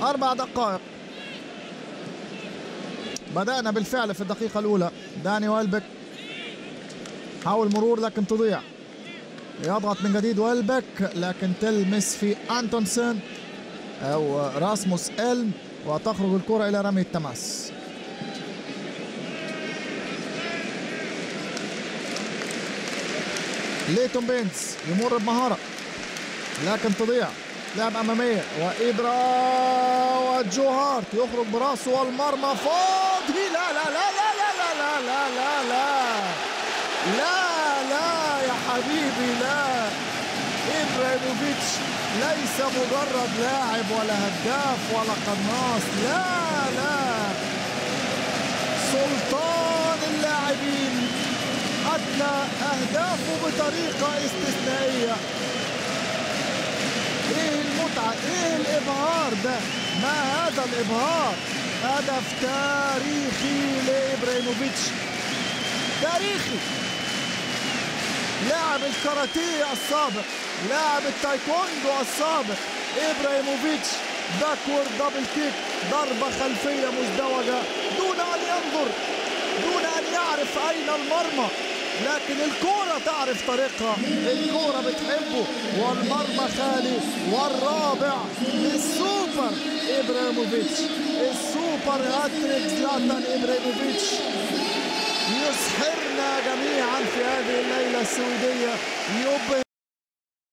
4 دقائق. بدأنا بالفعل في الدقيقة الأولى. داني ويلبك حاول مرور لكن تضيع. يضغط من جديد ويلبك لكن تلمس في أنتونسن أو راسموس إلم وتخرج الكرة إلى رمي التماس. ليتون بينز يمر بمهارة لكن تضيع. لعب أمامية وإبرا وجو هارت يخرج براسه والمرمى فاضي. لا لا لا لا لا لا لا لا لا لا لا يا حبيبي لا. إبراهيموفيتش ليس مجرد لاعب ولا هداف ولا قناص، لا لا، سلطان اللاعبين، أدلى أهدافه بطريقة استثنائية. إيه المتعة، إيه الإبهار ده، ما هذا الإبهار؟ هدف تاريخي لإبراهيموفيتش، تاريخي. لاعب الكاراتيه السابق، لاعب التايكوندو السابق، إبراهيموفيتش backward double kick، ضربة خلفية مزدوجة دون أن ينظر، دون أن يعرف أين المرمى، لكن الكرة تعرف طريقها، الكرة بتحبه والمرمى خالي. والرابع للسوبر إبراهيموفيتش، السوبر هاتريك زلاتان إبراهيموفيتش يسحرنا جميعا في هذه الليلة السويدية.